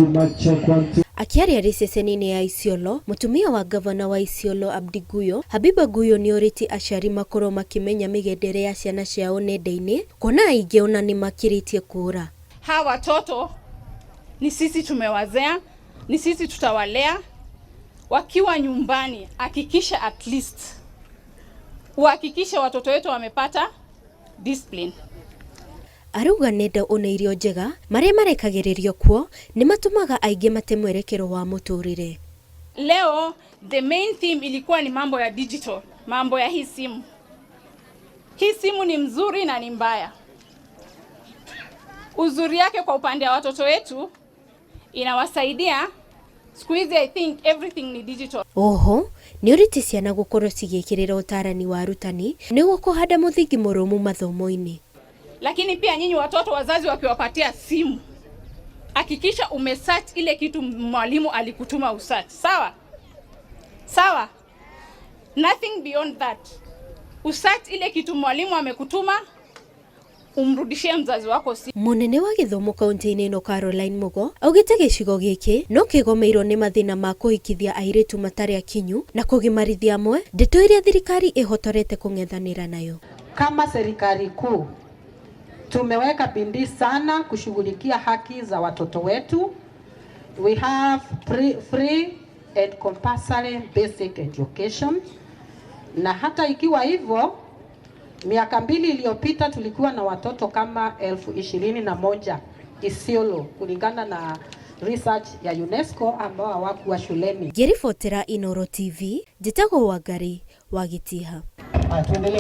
2, mic check, 1, 2. Akĩaria arĩ ceceni-inĩ ya Isiolo, mũtumia wa ngavana wa Isiolo Abdi Guyo, Habiba Guyo nĩorĩtie aciari makorwo makĩmenya mĩgendere ya ciana ciao nenda-inĩ kuona aingĩ ona nĩmakĩrĩtie kũũra. Hawa watoto ni sisi tumewazea, ni sisi tutawalea. Wakiwa nyumbani, hakikisha at least uhakikishe watoto wetu wamepata discipline. Arauga nenda ona irio njega marĩa marekagĩrĩrio kuo nĩ matũmaga aingĩ mate mwerekero wa mũtũrĩre. Leo the main theme ilikuwa ni mambo ya digital, mambo ya hii simu. Hii simu ni mzuri na ni mbaya. Uzuri yake kwa upande wa watoto wetu inawasaidia. Siku hizi I think everything ni digital. Oho nĩorĩtie ciana gũkorwo cigĩkĩrĩra ũtarani wa arutani nĩguo kũhanda mũthingi mũrũmu mathomo-inĩ. Lakini pia nyinyi watoto, wazazi wakiwapatia simu, hakikisha umesearch ile kitu mwalimu alikutuma usearch. Sawa sawa, nothing beyond that. Usearch ile kitu mwalimu amekutuma, umrudishie mzazi wako simu. Mũnene wa gĩthomo kaunti-inĩ ĩno Caroline Mugo augĩte gĩcigo gĩkĩ no kĩgomeirwo nĩ mathĩna ma kũhikithia airĩtu matarĩ akinyu na kũgimarithia amwe, ndeto ĩrĩa thirikari ĩhotorete kũng'ethanĩra nayo. Kama serikali kuu tumeweka bidii sana kushughulikia haki za watoto wetu. We have free and compulsory basic education, na hata ikiwa hivyo, miaka 2 iliyopita tulikuwa na watoto kama 21,000 Isiolo kulingana na research ya UNESCO ambao hawakuwa shuleni. Ngĩribotera Inooro TV, njĩtagwo Wangari wa Gĩtiha. Tuendelee.